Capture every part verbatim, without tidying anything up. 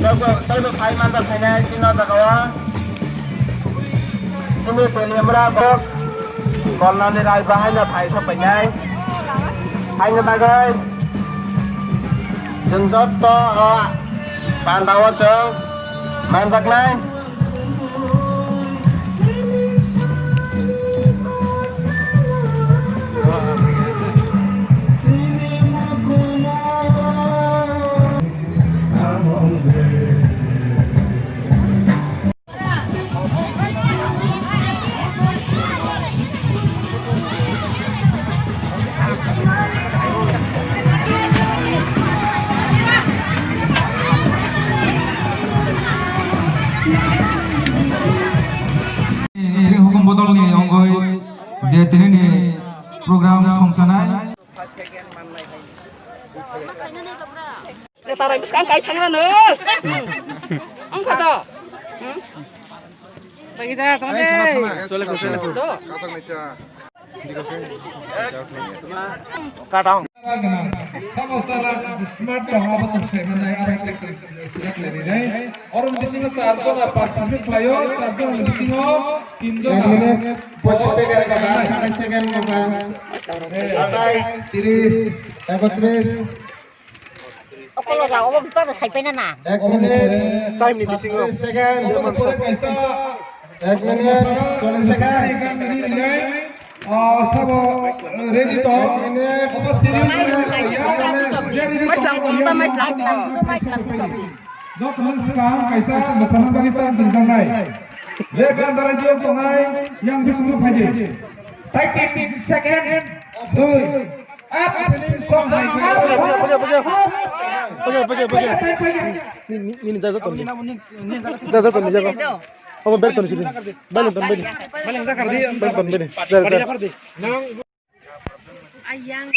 Taibo phai manjak phainai chini o jaga o. Chini Teliamura bok Kolnani Rai bahaino phai sok phainai. Haino bagwi chwng joto o panda o chwng manjaknai. Chini hukum bodolni ongoi je tinini program songsanai. Tarai bwskang kai thangrano. Ang khato. Lagi da, tama de. Chole ko, chole ko. Katong. Sabo chala smart tongo, abo chwng se manai, abo chwng se select le rinai. Oro bisingo char jona participate khlaio, char jona bisingo tin jona. Ek minute, pochis second kaka, satais second kaka. Atais, tiris, ekotris. Okolo da, obo bipado saipaina na. Ek minute. Time ni bisingo. Second. Ek minute, twenty second. Ah, sabo ready to. Ek minute. Obo serial. Joto swkang kaisa mwsana bagwi chang chwng tangnai. Lekha dara jiyok tongnai, yang bisingo phaidi. Thirty second. Dui. Up. Song hai. Page, page, page. Ni, ni, ni, jaga ton. Jaga ton, jaga. Obo bel ton sini. Bel ton, bel. Bel ton, bel. Jaga, jaga. Yang, yang.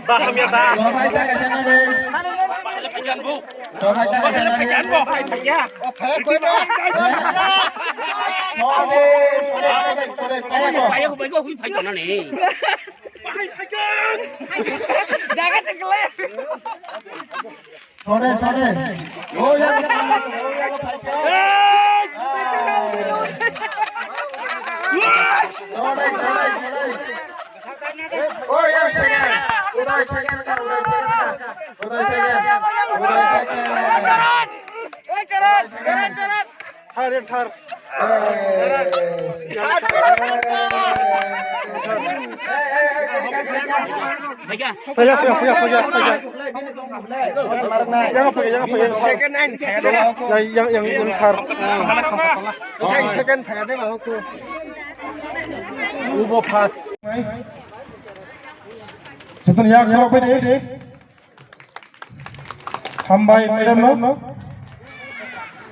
Baham ya ta. Sore, sore. Oh, ya, ya, ya, ya, ya. Sore, sore, sore. Oh, ya, second. Uday second ka, uday second ka. Uday second. Uday second. Uday second. Thar, thar. Phaikha, phaikha, phaikha, phaikha, phaikha. Yang phaikha, yang phaikha. Second line phaikha de. Yang, yang, yang, yang thar. Second phaikha de, ba, oke. Ubo first. Setan ya khorok bai de. Hambai madam no.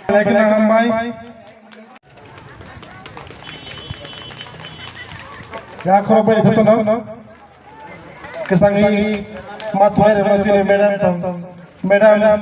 Like na hambai. Ya khorok bai de no. Kesang i matwai rema chini madam tong. Madam.